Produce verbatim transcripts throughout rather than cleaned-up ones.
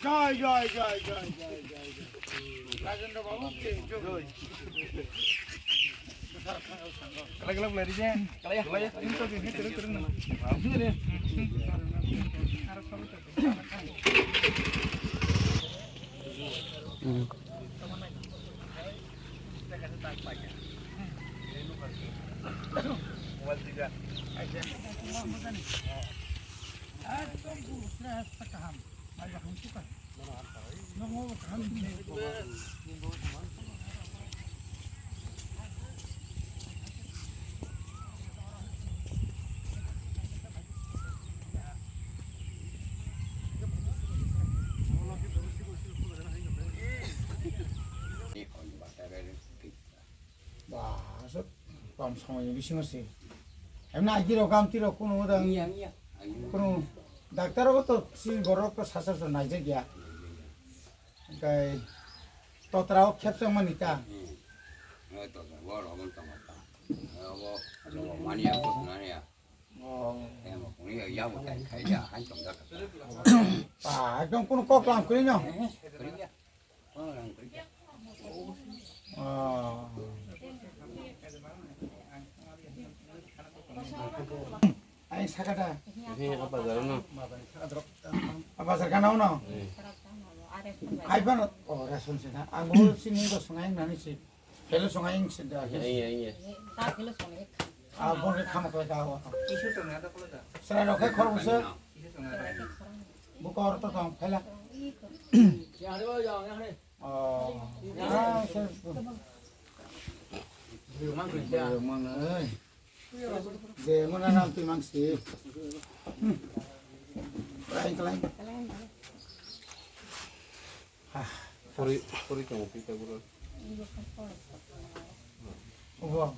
জয়, জয়, জয়, জয়, জয়, জয়, জয়। রাজেন্দ্র বাবু কি জয়। Ba, aswk kom somoini bisingo se. Emno agirok, amtirok kunu da, kunu doctor rok to si borok to sasa so naijak ya. Kai totra o khepsa mani ta. Oh. Ba, ekdom kunu kok lam kuri no. Oh. Ai sakata. Ini apa jalan no? Apa sarkana no? Ai bano. Oh, rasun sih na. Anggur sini to sungai nani sih. Hello, sungai sih dah. Iya, iya. Ah, bon ke khama kau dah. Sera rokai khor busa. Buka orto tong, phaila. Oh. Ah, sir. Mang, mang, eh. Je, mana nam tu mang si. Lain, lain. Ah. Puri, puri kamu kita guru. Obo.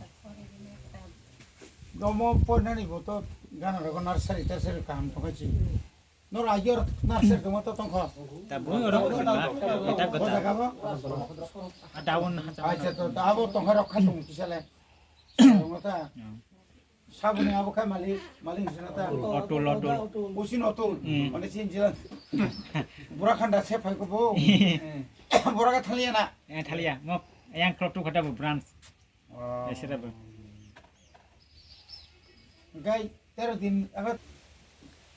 Domo pornani boto gana rogo nursery, tersery kaham tongkha chi. Nor ayor nursery tongma to tongkha. Ta bui oro ko na, eta gota. O jaga bo? A down ha. Acha to, abo tongkha rok kha tong kisale. Tongma ta. Hmm. Saboni abo khai malik, malik sina ta. Otul, otul. Usin otul. Hmm. Mane sin jila. Bura khanda se phai ko bo. Bura ka thaliya na. Eh, thaliya. Mo yang klok tu khata bo branch. Oh. Esera bo. Gai tero din agat.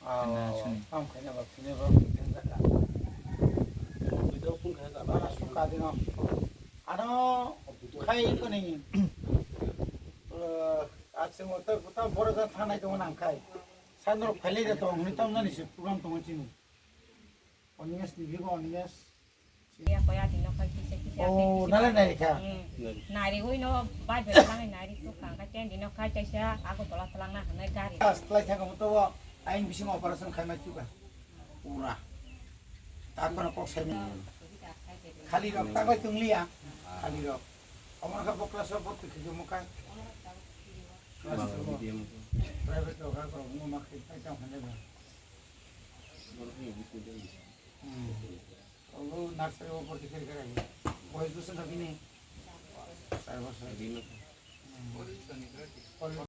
Kena sini. Kam khaina ba, khaina ba, khaina ba. Video pun khaina ba. Bara suka dino. Ano khai ko ni. Eh, asing mo to, to boro jan thanai to nang khai. Sanro phaile de to, huni tam nani si program to chini. Onimes ni bibo onimes. Ya, koya dino khai kisa kisa Oh, kisa nala kisa. Nari kha? Hmm. Nari hui no, bai bai lang nari tu kang ka chen dino khai kaisa, aku tola telang na hanai gari. Pas klai thang mo to, aing bising operation khai ma chuka. Pura. Ta kono kok sai mi. Khali rok ta bai tunglia. Khali rok. Amar ka bokla so bot tu khijo mo kai. Class Bangla medium. Private rok ha ko mo ma khai khai ta hanai ba. Hmm. Oh, nursery o porti khe khe. Boys bwswk no bini? Char bosor. Bini. Hmm.